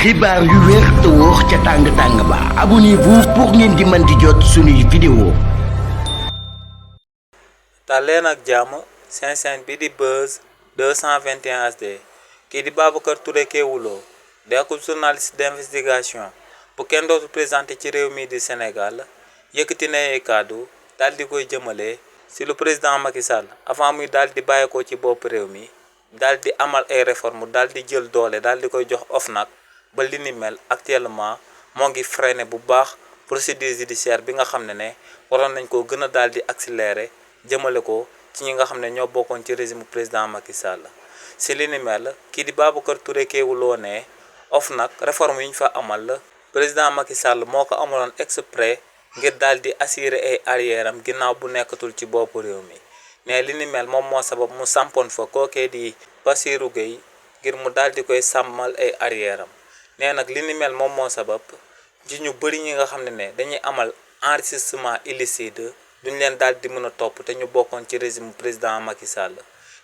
xibaar yu wér te wóor ca tàng ba abonnez-vous pour ngeen di mën di jot suñuy vidéo. daleen ak jàmm seen chaîne bi di Buzz 221 HD kii di Babacar Touré Kewoulo nekkul journaliste d'investigation bu kenn dootu présenté ci réew mi di Sénégal yëkkati na ay kàddu daal di koy jëmale si lu président Macky Sall avant muy daal di bàyyeekoo ci bopp réew mi daal di amal ay réformes daal di jël doole daal di koy jox OFNAC ba li ni mel actuellement moo ngi freiné bu baax procédure judiciaire bi nga xam ne waroon nañ koo gën a daal di accéléré jëmale ko ci ñi nga xam ne ñoo bokkoon ci régime président Macky Sall si li ni mel kii di Babacar Touré Kewoulo ne OFNAC réforme yi ñu fa amal président Macky Sall moo ko amaloon exprès ngir daal di assurer ay arrière am ginnaaw bu nekkatul ci boppu réew mi ne li ni mel moom moo sabab mu sampoon fa kookee di Bassirou Gueye ngir mu daal di koy sàmmal ay arrière am nee nag li ni mel moom moo sabab ci ñu bëri ñi nga xam ne dañuy amal enrichissement illicite duñ leen daal di mën a topp te ñu bokkoon ci régime président Macky Sall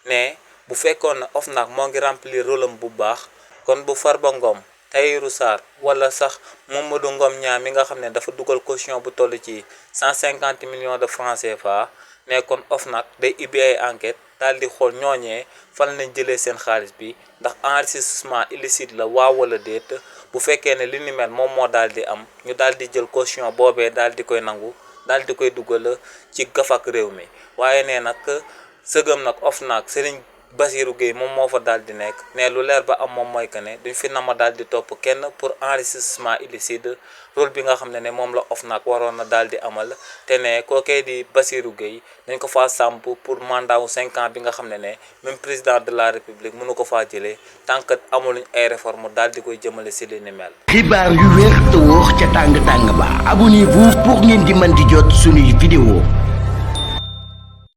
ne bu fekkoon ne OFNAC moo ngi remplir rôle am bu baax kon bu Farba Ngom Tahirou Sarr wala sax Mamadou Ngom Niang mi nga xam ne dafa dugal caution bu toll ci 150 millions de francs CFA ne kon OFNAC day ubbi ay enquête daal di xool ñooñee fan lañ jëlee seen xaalis bi ndax enrichissement illicite la waaw wala déet bu fekkee ne li ni mel moom moo daal di am ñu daal di jël caution boobee daal di koy nangu daal di koy dugal ci gafak réew mi waaye ne nag sëgëm nag OFNAC Serigne Bassirou Gueye moom moo fa daal di nekk ne lu leer ba am moom mooy que ne duñ fi nama daal di topp kenn pour enrichissement illicite rôle bi nga xam ne moom la OFNAC waroon na daal di amal te ne kookee di Bassirou Gueye dañ ko faa samp pour mandat wu 5 ans bi nga xam ne même président de la république mënu ko faa jëlee tant que amuluñ ay réforme daal di koy jëmale si li ni mel. xibaar yu wér te wóor ca tàng ba abonnez-vous pour ngeen di mën di jot suñuy vidéo.